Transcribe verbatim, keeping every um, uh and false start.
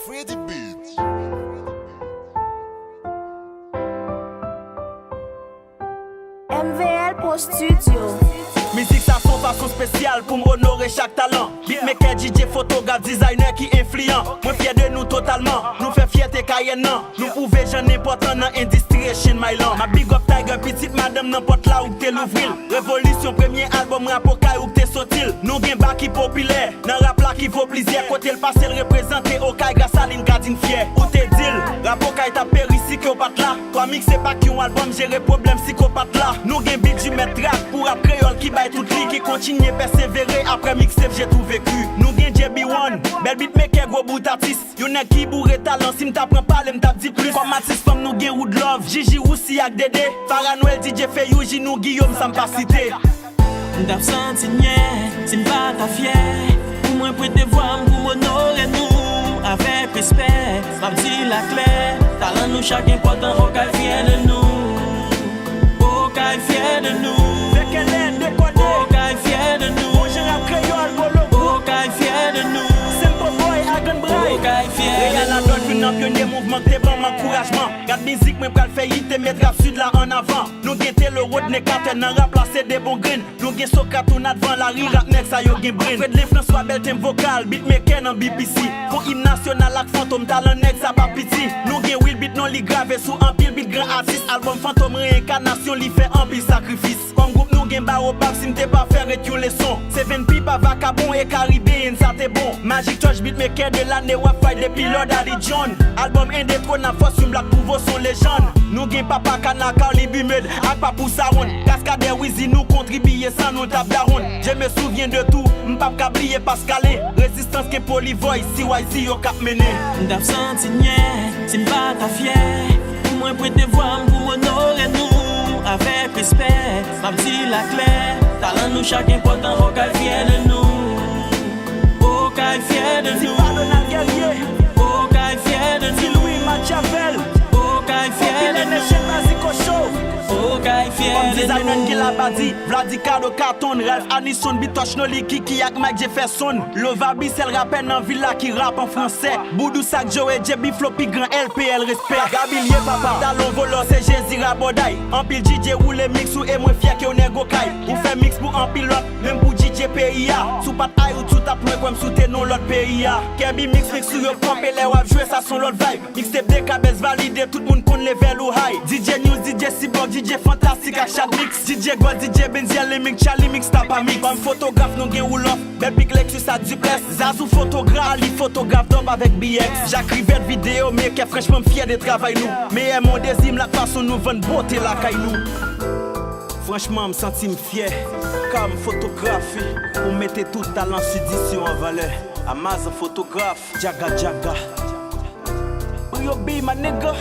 Freddy Beats. M V L Pro Studio. Mizik sa se yon fason espesyal pou m onore chak talan. Beatmaker, D J, fotograf, dizayner ki enfliyan. Mwen fyè de nou totalman. Nou fè fyète Kayèn nan. Nou pwouve jan n enpòtan nan endistri Haitian Milan. M ap big up Tiger, pitit madanm nan, pòt la ou k te louvri l. Revolisyon, premye albòm rap Okay ou k te soti l. Nou gen ba ki popilè nan rap la ki vo plizyè. Kote l pase l reprezante Okay gras a li n ka di n fyè. Ou te di l rap Okay t ap peri si ke w pa t la. Twa mixtape ak yon albòm jere pwoblèm sikopat la. Nou gen beat du maître track pou rap kreyòl ki bay tout li, ki kontinye pèsevere apre mixtape J'ai tout vécu. Nou gen J B One, bèl beatmaker, gwo bout atis. Yon nèg ki boure talan, si m ta pran pale m t ap di plis. Kòm atis fanm nou gen Wood Love, Gigi Roussy ak Dede, Farah Noël, D J Feyou, Ginou, Guillaume, sa m pa site. M t ap santi nyè si m pa ta fyè. Pou mwen prete vwa m pou m onore nou avèk respè. M ap di l aklè, talan nou chak enpòtan, Okay fyè de nou. Okay fyè de nou. Fè kè lè dekòde. Okay fyè de nou. Bon jan rap kreyòl, bolo gwo. Okay fyè de nou. Simple Boy, Agan Bray. Okay fyè de Real nou. Adolphe, youn nan pyonye mouvman k te ban m ankourajman. Gad mizik mwen pral fè hit e met rap sud la an avan. Nou gen Telo, Rodney Carter nan rap la, se de bon grenn. Nou gen Socrate, Tounadvan, Larry, rap nèg sa yo gen brenn. Fredlin François, bèl tenb vokal, beatmaker nan B P C. Fon im nasyonal ak Fantom, talan nèg sa pa piti. Nou gen Will Beat, non li grave sou anpil beat, gran atis. Albòm Fantom Reenkanasyon, li fè anpil sakrifis. Kòm gwoup nou gen Baobab, si m te pa fè ret yon leson. Seven P pa vakabon e Karibeyen sa te bon. Magic Touch, beatmaker de lane, w ap fay depi lò Daddy John. Albòm Endetwonab, fòs yon blak pwouve w se yon lejann. Nou gen Papa Kana, Carly Bimed ak Papou Sawonn. Kaskadè Wizi, nou kontribiye, san nou l t ap dawonn. Je me souviens de tout, m p ap ka bliye Pascalin. Rezistans gen Polivoy, C Y C yo k ap mennen. M t ap santi nyè si m pa ta fyè. Pou mwen prete vwa m pou m onore nou avèk respè. M ap di l aklè, talan nou chak enpòtan, Okay fyè de nou. Okay fyè de nou. Ti pa Donald Guerrier. Okay fyè de nou. Ti Louis Machiavel. Okay fyè de Popilè nou. Nation Mazico Show. Okay fyè Kòm de dizaynan nou. Gil Abadi, Vladi Cardo Carton, Ralph Anison, Bitoch Noli, Kiki ak Mike Jefferson. Lova B, sèl rapè nan vil la ki rap an fransè. Boudou Sak, Joe, J B Flow, pi gran L P L, respè. Gabilie papa, talon volò, se Jezi rabòday. Anpil D J woule mix ou e mwen fyè ke w nèg Okay. Ou fè mix pou anpil lòt, menm pou D J peyi a. Si w pa t Ayiti, ou t ap lwen kwè m si w te nan lòt peyi a. Kèbi mix, mix ou yo kanpe lè w ap jwe, sa se yon lòt vibe. Mixtape de kabès valide, tout moun konn level ou high. D J News, D J Cyborg, D J Fantastic ak Chad Mix. D J Gold, D J Benziel, Leming, Charlie Mix, Tapa Mix. Kòm fotograf, nou gen Woolof, Bèl Pik, Lexus ak Duplex. Zazou fotograf, li fotograf dòb avèk B X. Jak Rivèt, videyo mekè, franchman m fyè de travay nou. Meyè mondezi m lak fason nou vann bote lakay nou. Franchman, m santi m fyè. Kòm fotografi, pou mete tout talan sidisyon an valè. Amazon fotograf, djaga djaga. Brio B, my nigga.